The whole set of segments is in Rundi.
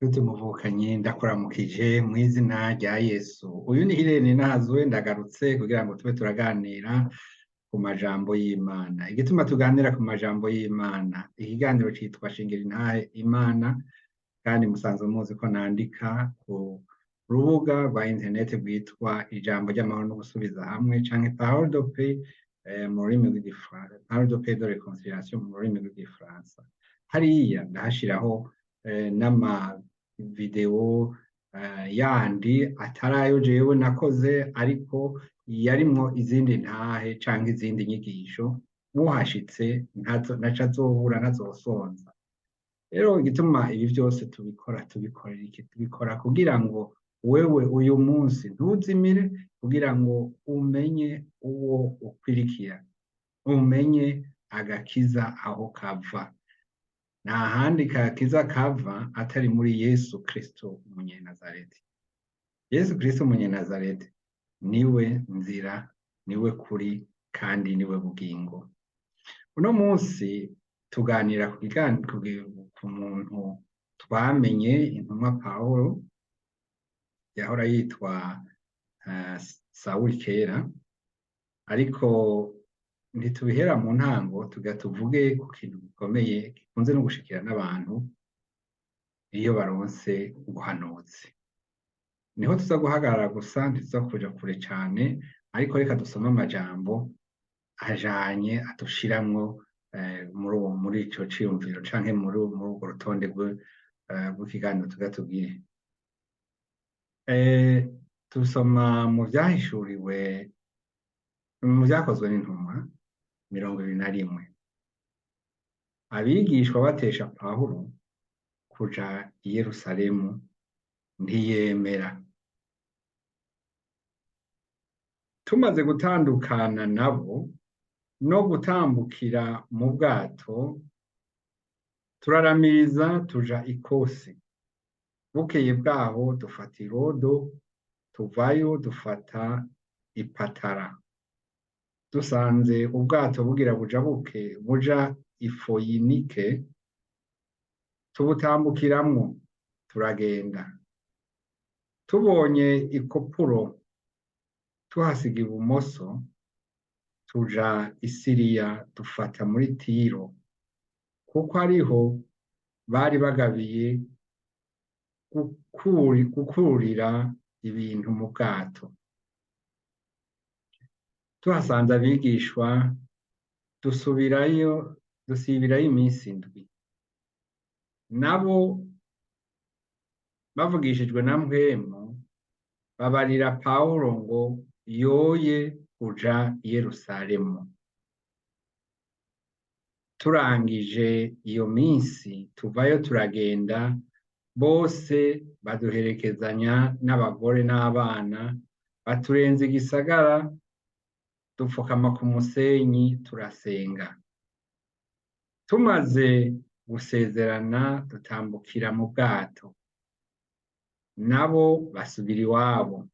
Nshuti muvukanye, ndakuramukije mw'izina rya Yesu. Uyu ni Irene Nazwe, ndagarutse kugira ngo tube turaganira ku majambo y'Imana. Igituma tuganira ku majambo y'Imana, ikiganiro citwa Shingira Intahe Imana, kandi musanzwe muzi ko nandika ku rubuga rwa interineti rwitwa Ijambo ry'Amahoro no Gusubiza Hamwe, canke Parole de Paix mu rurimi rw'igifaransa, Parole de Paix de Réconciliation mu rurimi rw'igifaransa. Hariya ndahashiraho n'amavideo yandi atari ayo jewe nakoze, ariko yarimwo izindi ntahe canke izindi nyigisho. Uhashitse ntaco azobura, ntazosonza. Rero igituma ibi vyose tubikora, tubikorera iki? Tubikora kugira ngo wewe uyu munsi ntuzimire, kugira ngo umenye uwo ukwirikira, umenye agakiza aho kava. Nta handi kakiza kava atari muri Yesu Kristo umunyenazareti. Yesu Kristo umunyenazareti niwe nzira, niwe kuri, kandi niwe bugingo. Uno munsi tuganira ku muntu twamenye, intumwa Pawulo, yahora yitwa Sawuli kera, ariko ntitubihera mu ntango, tuga tuvuge ku kintu gikomeye gikunze no gushikira n'abantu iyo baronse ubuhanuzi. Niho tuza guhagarara gusa, ntituza kuja kure cane, ariko reka dusome amajambo ajanye adushiramwo muri ico ciyumviro canke muri urwo rutonde rw'ikiganiro tuga tugire. Tusoma mu vyahishuriwe, mu Vyakozwe n'Intumwa 21. Abigishwa batesha Pawulo kuja i Yerusalemu, ntiyemera. Tumaze gutandukana nabo no gutambukira mu bwato, turaramiriza tuja i Kosi. Bukeye bwaho dufata i Rodo, tuvayo dufata i Patara. Dusanze ubwato bugira bujabuke buja i Foyinike, tubutambukiramwo turagenda. Tubonye i Kupuro tuhasiga ibumoso, tuja i Siriya dufata muri Tiro, kuko ariho bari bagabiye gukurira ibintu mu bwato. Tuhasanze abigishwa, dusubirayo, dusibirayo iminsi 7. Nabo bavugishijwe na Mpwemu, babarira Pawulo ngo yoye kuja i Yerusalemu. Turangije iyo minsi, tuvayo turagenda, bose baduherekezanya n'abagore n'abana, baturenza igisagara, dupfukama ku musenyi turasenga. Tumaze gusezerana, dutambukira mu bwato, nabo basubira iwabo.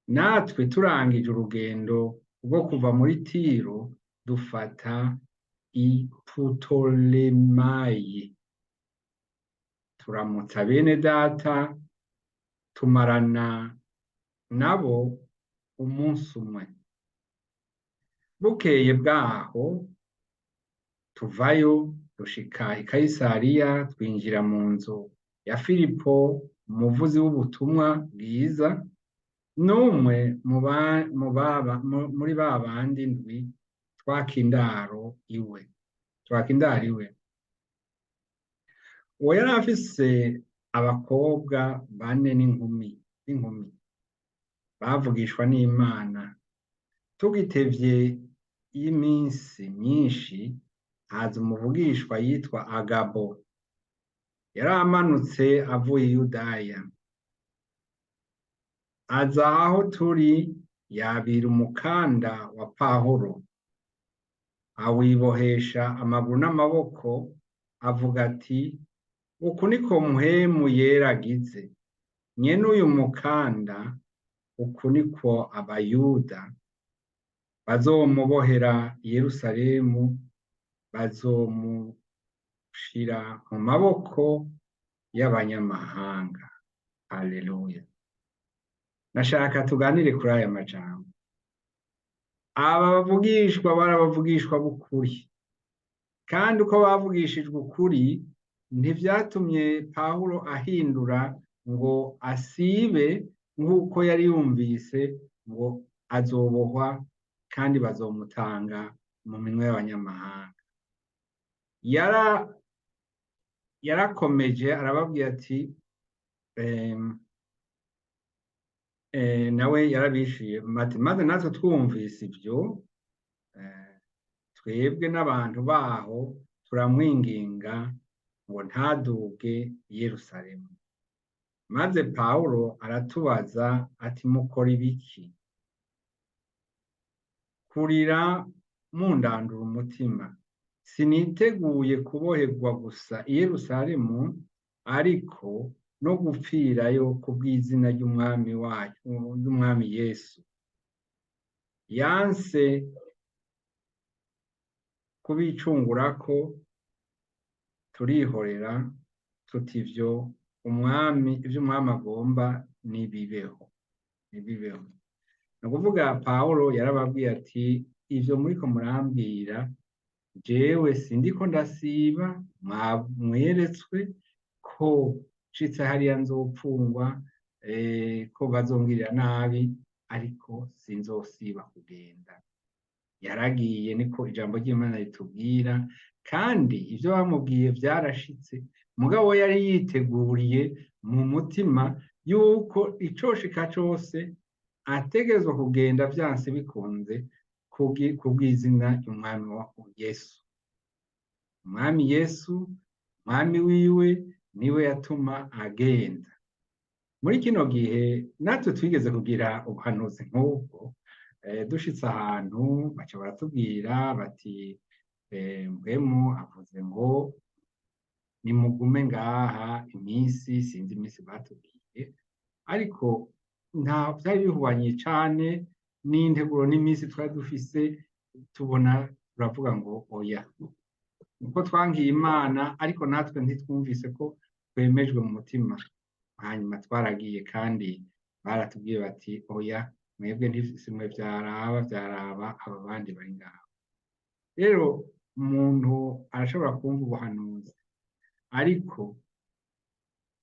Natwe turangije urugendo rwo kuva muri Tiro, dufata i Putolemayi, turamutsa bene data, tumarana nabo umunsi umwe. Bukeye bwaho tuvayo dushika i Kayisariya, twinjira mu nzu ya Filipo umuvuzi w'ubutumwa bwiza, n'umwe muri ba bandi ndwi, twaka indaro iwe, twaka indaro iwe. Uwo yari afise abakobwa bane n'inkumi bavugishwa n'Imana. Tugitevye y'iminsi myinshi, haza umuvugishwa yitwa Agabo, yari amanutse avuye i Yudaya, aza aho turi, yabira umukanda wa Pawulo, awibohesha amaguru n'amaboko, avuga ati: "Uku niko Mpwemu Yera agize: Nyene uyu mukanda, uku niko Abayuda bazomubohera i Yerusalemu, bazomushira mu maboko y'abanyamahanga. Haleluya. Nashaka tuganire kuri aya majambo. Aba bavugishwa barabavugishwa b'ukuri, kandi uko bavugishijwe ukuri ntivyatumye Pawulo ahindura ngo asibe nk'uko yari yumvise ngo azobohwa kandi bazomutanga mu minwe y'abanyamahanga. Yarakomeje arababwira ati nawe yarabishuye ati maze natwe twumvise ibyo, twebwe n'abantu baho turamwinginga ngo ntaduge i Yerusalemu. Maze Pawulo aratubaza ati mukora ibiki? Kurira mundandura umutima. Siniteguye kuboherwa gusa i Yerusalemu, ariko no gupfirayo kubw'izina ry'umwami wacu, ry'umwami Yesu. Yanse kubicungurako, turihorera tuti ivyo umwami, ivyo umwami agomba nibibeho, nibibeho. Ni ukuvuga Pawulo yarababwiye ati ivyo muriko murambwira jewe sindiko ndasiba, mweretswe ko nshitse hariya nzopfungwa, ko bazongirira nabi, ariko sinzosiba kugenda. Yaragiye, niko ijambo ry'Imana ritubwira, kandi ivyo bamubwiye vyarashitse. Mugabo yari yiteguriye mu mutima yuko icoshika cose ategerezwa kugenda vyanse bikunze kubw'izina ry'umwami wa Yesu. Umwami Yesu, umwami wiwe, niwe yatuma agenda. Muri kino gihe natwe twigeze kugira ubuhanuzi nk'ubwo, dushitse ahantu baca baratubwira bati Mpwemu avuze ngo nimugume ngaha iminsi, sinzi iminsi batubwiye, ariko nta vyari bihwanye cane n'integuro n'iminsi twari dufise. Tubona turavuga ngo oya, uko twankiye Imana, ariko natwe ntitwumvise ko twemejwe mu mutima. Hanyuma twaragiye, kandi baratubwiye bati oya, mwebwe ntisimwe vyaraba, vyaraba aba bandi bari ngaho. Rero umuntu arashobora kumva ubuhanuzi, ariko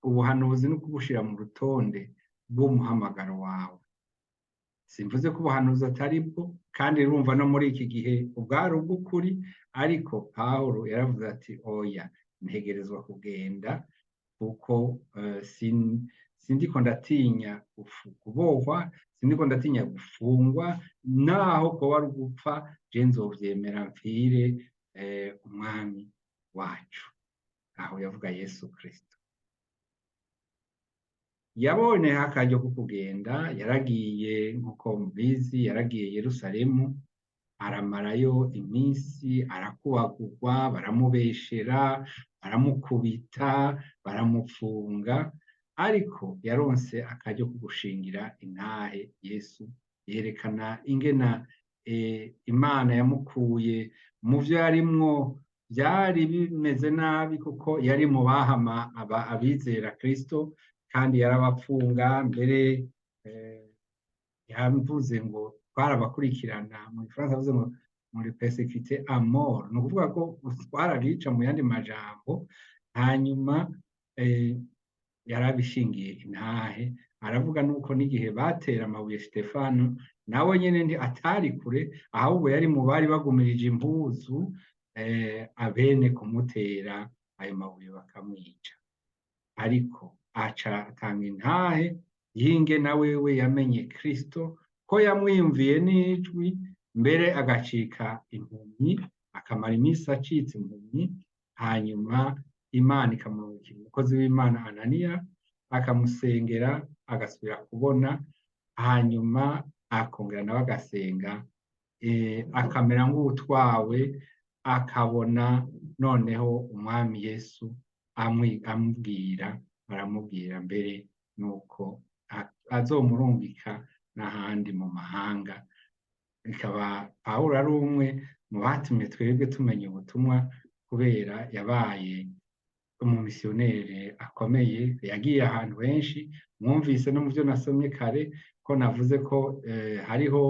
ubuhanuzi ni ukubushira mu rutonde rw'umuhamagaro wawe. Simvuze ko ubuhanuzi atari bwo, kandi urumva no muri iki gihe ubwari ubw'ukuri, ariko Pawulo yaravuze ati oya, ntegerezwa kugenda kuko sindiko ndatinya kubohwa, sindiko ndatinya gufungwa, naho koba ari ugupfa je nzovyemera mpfire umwami wacu. Aho yavuga Yesu Kristo. Yaboneyeho akaryo ko kugenda, yaragiye nk'uko mubizi, yaragiye Yerusalemu, aramarayo iminsi, arakubagurwa, baramubeshera, baramukubita, baramupfunga, ariko yaronse akaryo ko gushingira intahe Yesu, yerekana ingena Imana yamukuye mu vyo yarimwo vyari bimeze nabi, kuko yari mu bahama abizera Kristo, kandi yarabapfunga. Mbere yavuze ngo twarabakurikirana, mu gifaransa yavuze ngo muri persécuté à mort, ni ukuvuga ko twarabica mu yandi majambo. Hanyuma yarabishingiye intahe, aravuga nuko n'igihe batera amabuye Stefano, nawe nyene nti atari kure, ahubwo yari mu bari bagumirije impuzu abene kumutera ayo mabuye bakamwica. Ariko aca atanga intahe yinge na wewe yamenye Kristo, ko yamwiyumviye n'ijwi, mbere agacika impumyi, akamara iminsi acitse impumyi. Hanyuma Imana ikamurungikira umukozi w'Imana Ananiya, akamusengera agasubira kubona, hanyuma akongera nawe agasenga, akamera nk'uwutwawe, akabona noneho umwami Yesu amubwira, aramubwira mbere nuko azomurungika n'ahandi mu mahanga. Bikaba Pawulo ari umwe mu batumye twebwe tumenya ubutumwa, kubera yabaye Umumisiyoneri akomeye yagiye ahantu henshi. Mwumvise no mu byo nasomye kare ko navuze ko hariho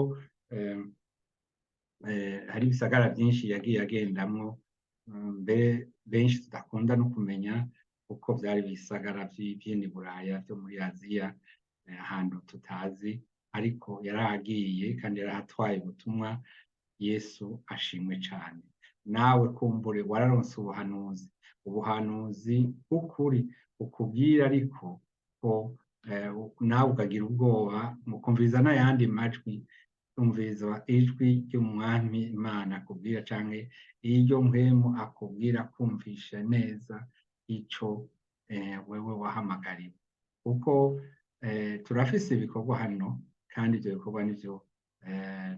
hari ibisagara byinshi yagiye agendamwo, mbere benshi tudakunda no kumenya kuko byari ibisagara by'ini Buraya, byo muri Aziya, ahantu tutazi, ariko yarahagiye kandi yarahatwaye ubutumwa. Yesu ashimwe cyane. Nawe kumbure wararonse ubuhanuzi, ubuhanuzi bw'ukuri ukubwira, ariko ko nawe ukagira ubwoba mukumviriza n'ayandi majwi. Umviriza ijwi ry'Umwami Imana akubwira canke iryo Mpwemu akubwira, kumvisha neza ico wewe wahamagariwe, kuko turafise ibikorwa hano, kandi ivyo bikorwa nivyo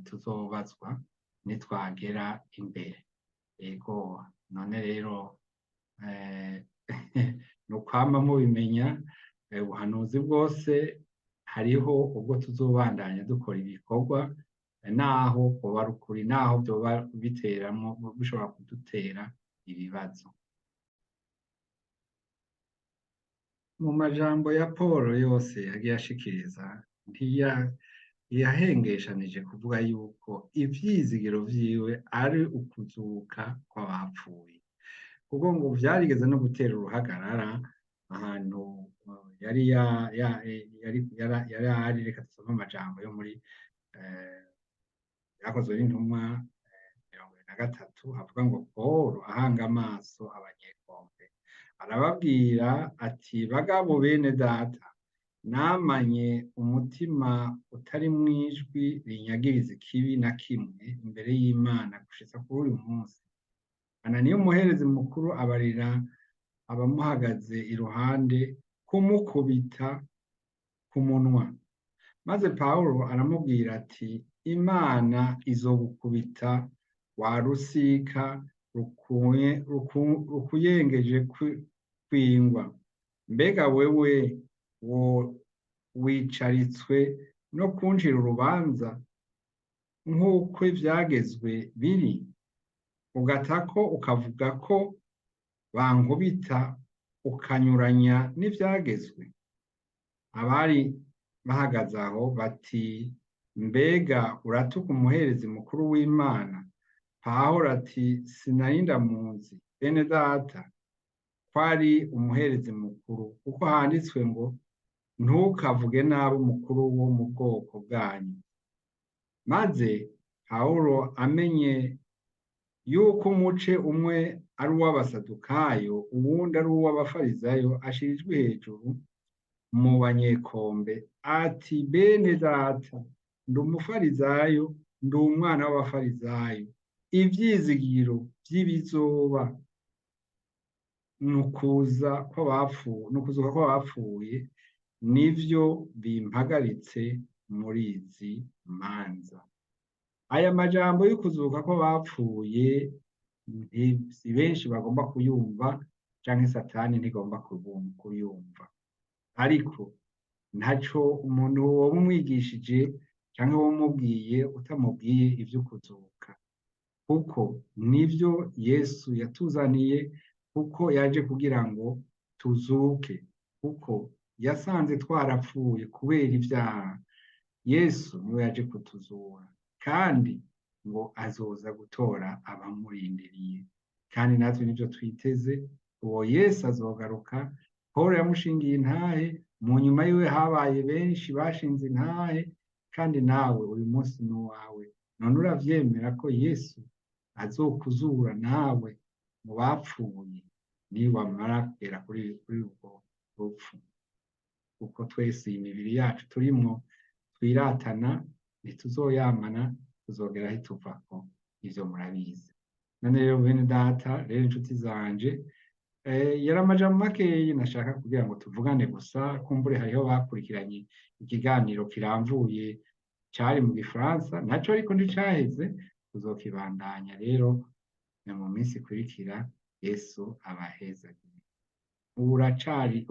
tuzobazwa nitwagera imbere. Ego, none rero ni ukwama mubimenya ubuhanuzi bwose. Hariho ubwo tuzobandanya dukora ibikorwa, naho bwoba ari ukuri, naho vyoba biteramwo, bishobora kudutera ibibazo. Mu majambo ya Paul yose yagiye ashikiriza, ntiyahengeshanije kuvuga yuko ivyizigiro vyiwe ari ukuzuka kw'abapfuye, kuko ngo vyarigeze no gutera uruhagarara ahantu yari yari ari. Reka dusome amajambo yo muri Vyakozwe n'Intumwa 23, havuga ngo: Paul ahanga amaso abanyekombe arababwira ati: "Bagabo bene data, namanye umutima utari mwijwi rinyagiriza ikibi na kimwe imbere y'Imana gushitsa kuri uyu munsi." Ananiya umuherezi mukuru abarira abamuhagaze iruhande kumukubita ku munwa. Maze Pawulo aramubwira ati: "Imana izogukubita, wa rusika rukuyengeje kwingwa! Mbega wewe wo wicaritswe no kuncira urubanza nk'uko ivyagezwe biri, ugatako ukavuga ko bankubita, ukanyuranya n'ivyagezwe?" Abari bahagaze aho bati: "Mbega uratuka umuherezi mukuru w'Imana?" Pawulo ati: "Sinari ndamuzi, bene data, ko ari umuherezi mukuru, kuko handitswe ngo: 'Ntukavuge nabi umukuru wo mu bwoko bwanyu.'" Maze Pawulo amenye yuko umuce umwe ari uw'Abasadukayo, uwundi ari uw'Abafarisayo, ashira ijwi hejuru mu banyekombe ati: "Bene data, ndi umufarisayo, ndi umwana w'Abafarisayo. Ivyizigiro vy'ibizoba nukuza kw'abapfuye, nukuzuka kw'abapfuye, nivyo bimpagaritse muri izi manza." Aya majambo y'ukuzuka kw'abapfuye si benshi bagomba kuyumva, canke Satani ntigomba kuyumva, ariko ntaco umuntu woba umwigishije canke womubwiye utamubwiye ivy'ukuzuka, kuko nivyo Yesu yatuzaniye, kuko yaje kugira ngo tuzuke, kuko yasanze twarapfuye kubera ivyaha. Yesu niwe yaje kutuzura, kandi ngo azoza gutora abamurindiriye, kandi natwe nivyo twiteze. Uwo Yesu azogaruka. Paul yamushingiye intahe, mu nyuma yiwe habaye benshi bashinze intahe, kandi nawe uyu munsi ni uwawe. None uravyemera ko Yesu azokuzura nawe mu bapfuye niwamara kugera kuri ubwo rupfu? Kuko twese iyi mibiri yacu turimwo twiratana ntituzoyamana, tuzogera aho tuvako, ivyo murabizi. None rero bene data, rero inshuti zanje, yari amajambo makeyi nashaka kugira ngo tuvugane gusa. Kumbure hariho bakurikiranye ikiganiro kiramvuye cari mu gifaransa, naco ariko nticaheze, tuzokibandanya rero mu minsi ikurikira. Yesu abahezagire. Uracari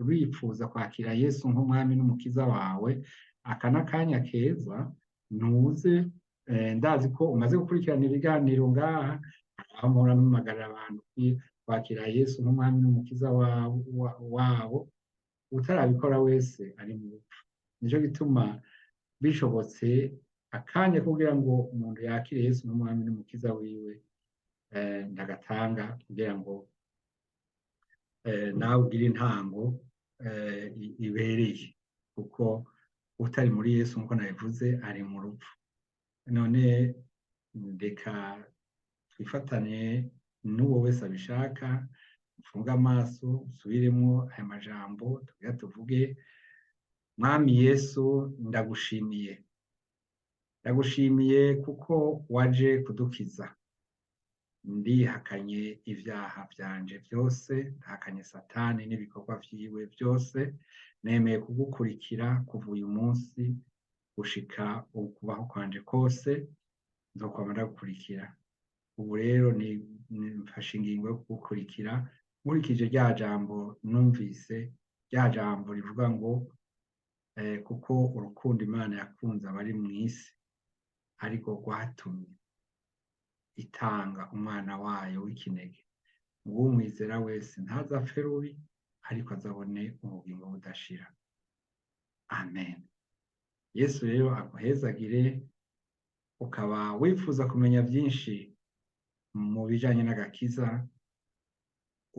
uripfuza kwakira Yesu nk'umwami n'umukiza wawe? Aka n'akanya keza, ntuze. Ndazi ko umaze gukurikirana ibiganiro ngaha, aho mpora mpamagarira abantu. Kwakira Yesu nk'umwami n'umukiza wabo. Utarabikora wese ari mu rupfu. Nico gituma bishobotse akanya kugira ngo umuntu yakire Yesu nk'umwami n'umukiza wiwe, ndagatanga kugira ngo nawe ugire intango ibereye, kuko utari muri Yesu, nk'uko nabivuze, ari mu rupfu. None reka twifatanye n'uwo wese abishaka, mfunge amaso, nsubiremo aya majambo, tugira tuvuge: Mwami Yesu, ndagushimiye, ndagushimiye kuko waje kudukiza. Ndihakanye ibyaha byanje byose, ndahakanye Satani n'ibikorwa vyiwe byose. Nemeye kugukurikira kuva uyu munsi gushika ukubaho kwanje kose, nzokwama ndagukurikira. Ubu rero ni mfashe ingingo yo kugukurikira nkurikije rya jambo numvise, rya jambo rivuga ngo kuko urukundo Imana yakunze abari mu isi ariko rwatumye itanga umwana wayo w'ikinege, ngo umwizera wese ntazapfe rubi, ariko azabone ubugingo budashira. Amen. Yesu rero aguhezagire. Ukaba wifuza kumenya byinshi mu bijanye n'agakiza,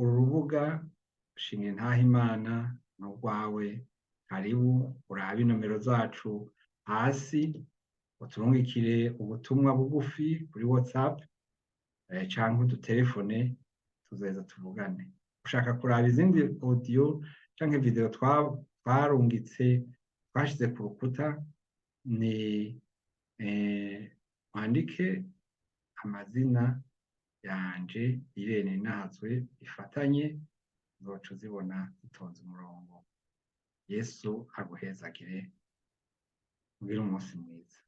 uru rubuga Shinga Intahe Imana ni urwawe. Karibu, urabe inomero zacu hasi, uturungikire ubutumwa bugufi kuri WhatsApp canke udutelefone, tuzaheza tuvugane. Ushaka kuraba izindi audio canke video twarungitse, twashize ku rukuta, ni wandike amazina yanje, Irene Nahazwe, ifatanye, uzoca uzibona zitonze umurongo. Yesu aguhezagire, ugire umunsi mwiza.